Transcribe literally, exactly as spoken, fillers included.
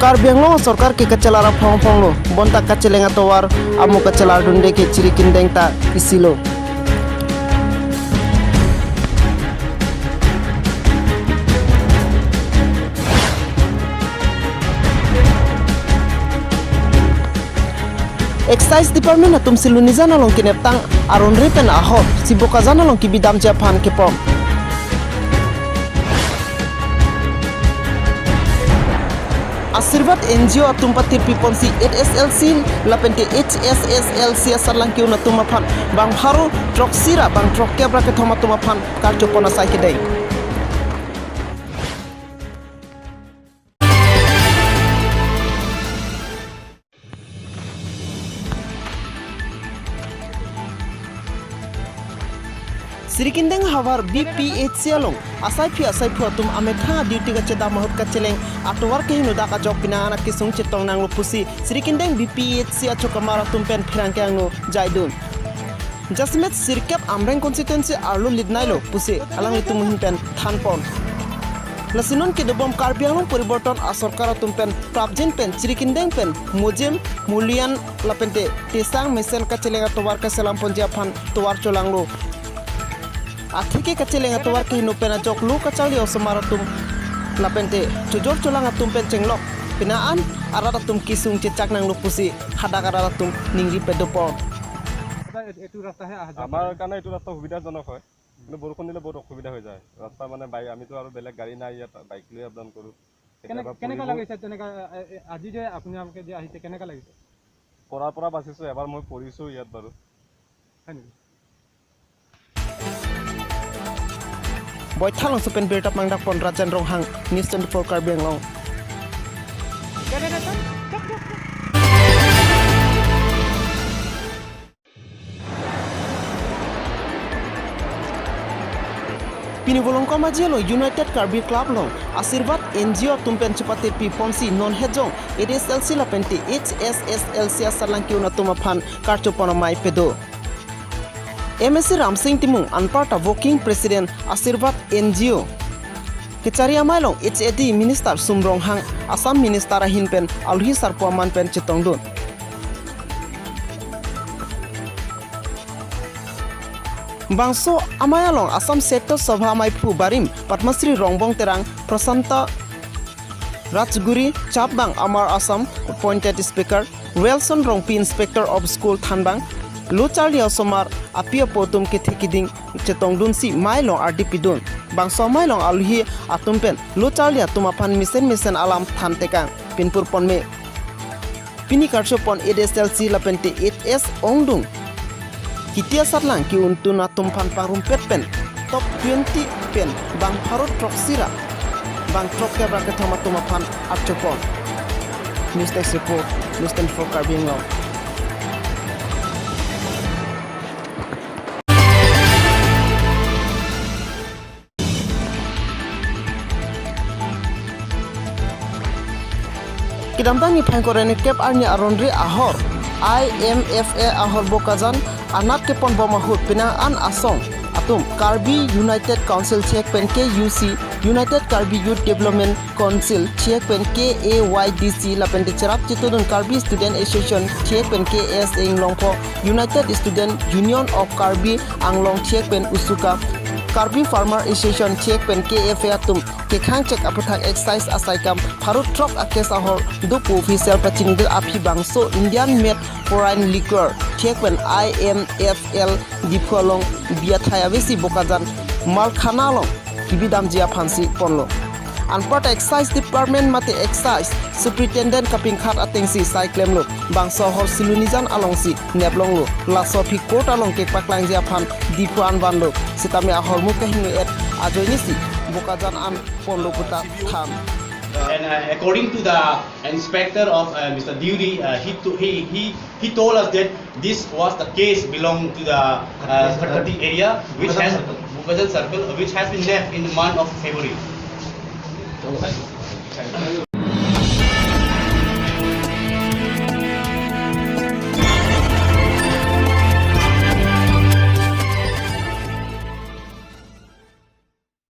Karbi Anglong sorkar ke kachelar aphong aphong lo, bonta kacheleng atovar amo kachelar dunde ke Chirikindeng ta isi lo. Excise Department atum Silonijan along keneptang aron re pen ahor si Bokajan along kebi damji aphan kepom. Asirvad N G O atum patirpi ponsi H S L C lapen te H S S L C asatlang ke-un atum aphan bang pharo throksi ra bang throkkep ra kethom atum aphan karcho pon asai kedeng. Chirikindeng havar B P H C along asaiphi asaiphu atum amethang duty kachedam ahut kacheleng atovar kehingno dak ajok pini an akesung chetong nanglo pusi Chirikindeng B P H C achokamar atum pen pherangke angno jaidun. Jasemet sirkep Amreng constituency arlo litnailo pusi alanglitum ahin pen thanpon. Lasi non kedobom Karbi Anglong Poriborton Asorkar atum pen prapjin pen Chirikindeng pen Mojem, Mulian lapen te Tesang mesen kacheleng atovar kaselam ponji aphan tovar cholanglo. Atheke kacheleng atovar kehingno pen ajok lo kacharli osomar atum lapen te chojor cholang atum pen chenglok pini an arat atum kesung chechak nanglo pusi hadak arat atum ningri pedopon. এটা এইটো ৰাস্তাহে অহা যোৱা আমাৰ কৰে। কাৰণে এইটো ৰাস্তা সুবিধাজনক হয়, কিন্তু বৰষুণ দিলে বহুত অসুবিধা হৈ যায়। ৰাস্তা মানে বাইক, আমিতো আৰু বেলেগ গাড়ী নাই, ইয়াত বাইক লৈ আপ ডাউন কৰোঁ। কেনে-, কেতিয়াবা কেনেকা পৰিব। লাগিছে তেনেকা, এ, এ, আজি যে আপোনালোকে যে আহিছে, কেনেকা লাগিছে? পৰাৰ পৰা বাচিছোঁ, এবাৰ মই পৰিছোঁ ইয়াত বাৰু। হয় নেকি? Boithalangso pen birta pangdakpon Rajan Ronghang, News twenty-four Karbi Anglong. Pini Volongkom Aji along United Karbi Club along Asirvad N G O atum pen chepate pi ponsi non hejong H S L C lapen te H S S L C asatlang ke-un atum aphan karcho pon amei pedo. M A C Ramsing Timung anparta Working President Asirvad N G O. Kechari amei along H A D Minister Sum Ronghang, Assam Minister ahin pen alohi sarpo aman pen chetongdun. Bangso amei along Assam Sahitya Sabha ameiphu barim Padma Shri Rongbong Terang, Prashanta Rajguri, Chapbang Amar Assam, appointed speaker, Wilson Rongpi, Inspector of School Thanbang, lo charli osomar api apo atum kethe keding chetongdunsi mei along ardi pidun. Bangso mei along alohi atum pen lo charli atum aphan mesen mesen alam than tekang. Pinpur ponme. Pini karcho pon H S L C lapen te H S ongdung. Kiti asatlang ke-un tun atum aphan pangrumpet pen top twenty pen bang pharo throksi ra bang throkkep ra kethom atum aphan archo pon. News Desk Report, News twenty-four Karbi Anglong. Kedamtang niphai ingkoi ra nerkep arni aron re ahor I M F A ahor Bokajan anat kepon bom ahut penang an asong atum Karbi United Council thek pen K U C, United Karbi Youth Development Council thek pen K A Y D C lapen te cherap chetudun Karbi Student Association thek pen K S A Inglongpho, United Student Union of Karbi Anglong thek pen USUKA, Karbi Farmer Association thek pen K F A atum kekhang chek aphuthak excise asaikam pharo throk a case ahor do pu official pachini det aphi bangso Indian made foreign liquor thek pen I M F L Diphu along biathai avesi Bokajan Malkhana along kebi damji aphansi ponlo. Anparta Excise Department mate Excise Superintendent kapingkhat atengsi sai klemlo. Bangso ahor Silonijan alongsi neplonglo. Laso aphi court along kepaklangji aphan Diphu an vanlo. Sitame ahormu kahingno-et ajoinesi Bokajan an ponlo puta than. And, uh, according to the inspector of, uh, Mister Deuri, uh, he, to, he, he, he told us that this was the case belong to the, uh, Khatkhati area, which has, Bokajan Circle, which has been left in the month of February.